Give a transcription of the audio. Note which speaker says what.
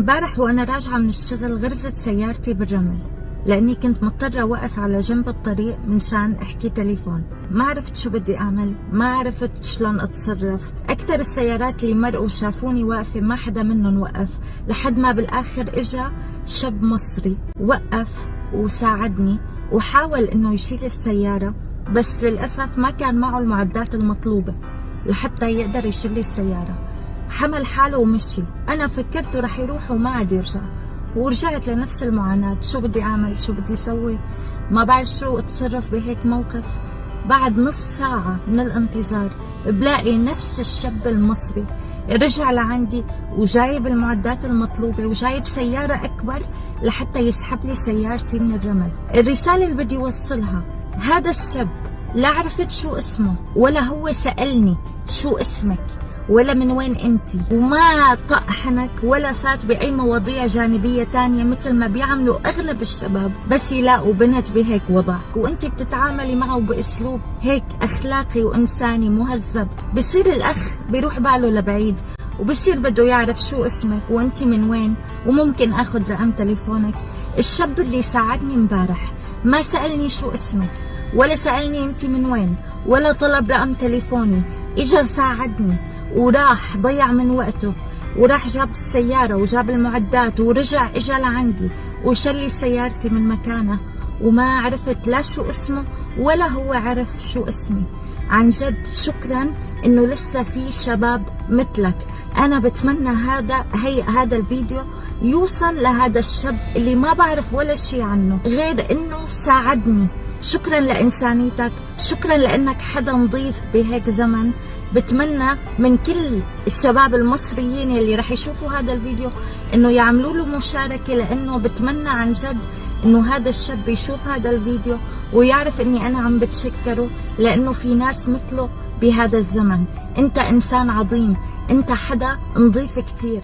Speaker 1: امبارح وانا راجعة من الشغل غرزت سيارتي بالرمل، لاني كنت مضطرة وقف على جنب الطريق منشان احكي تليفون. ما عرفت شو بدي اعمل، ما عرفت شلون اتصرف. اكثر السيارات اللي مرقوا شافوني واقفة ما حدا منهم وقف، لحد ما بالاخر اجا شاب مصري وقف وساعدني وحاول انه يشيل السيارة، بس للأسف ما كان معه المعدات المطلوبة لحتى يقدر يشيل السيارة. حمل حاله ومشي. أنا فكرته رح يروح وما عاد يرجع، ورجعت لنفس المعاناة. شو بدي أعمل؟ شو بدي أسوي؟ ما بعرف شو أتصرف بهيك موقف. بعد نص ساعة من الانتظار بلاقي نفس الشاب المصري رجع لعندي وجايب المعدات المطلوبة وجايب سيارة أكبر لحتى يسحب لي سيارتي من الرمل. الرسالة اللي بدي وصلها، هذا الشاب لا عرفت شو اسمه ولا هو سألني شو اسمك ولا من وين انت، وما طق حنك ولا فات بأي مواضيع جانبية تانية مثل ما بيعملوا أغلب الشباب بس يلاقوا بنت بهيك وضع، وانت بتتعاملي معه بأسلوب هيك أخلاقي وإنساني مهذب، بصير الأخ بيروح باله لبعيد وبصير بده يعرف شو اسمك وانت من وين وممكن اخذ رقم تليفونك. الشاب اللي ساعدني امبارح ما سألني شو اسمك ولا سألني انت من وين ولا طلب رقم تليفوني، اجا ساعدني وراح ضيع من وقته وراح جاب السيارة وجاب المعدات ورجع اجا لعندي وشلي سيارتي من مكانها، وما عرفت لا شو اسمه ولا هو عرف شو اسمي. عن جد شكرا انه لسه في شباب مثلك. انا بتمنى هذا الفيديو يوصل لهذا الشاب اللي ما بعرف ولا شيء عنه غير انه ساعدني. شكرا لانسانيتك، شكرا لانك حدا نظيف بهيك زمن. بتمنى من كل الشباب المصريين اللي رح يشوفوا هذا الفيديو انه يعملوا له مشاركة، لانه بتمنى عن جد انه هذا الشاب يشوف هذا الفيديو ويعرف اني انا عم بتشكره، لانه في ناس مثله بهذا الزمن. انت انسان عظيم، انت حدا نظيف كتير.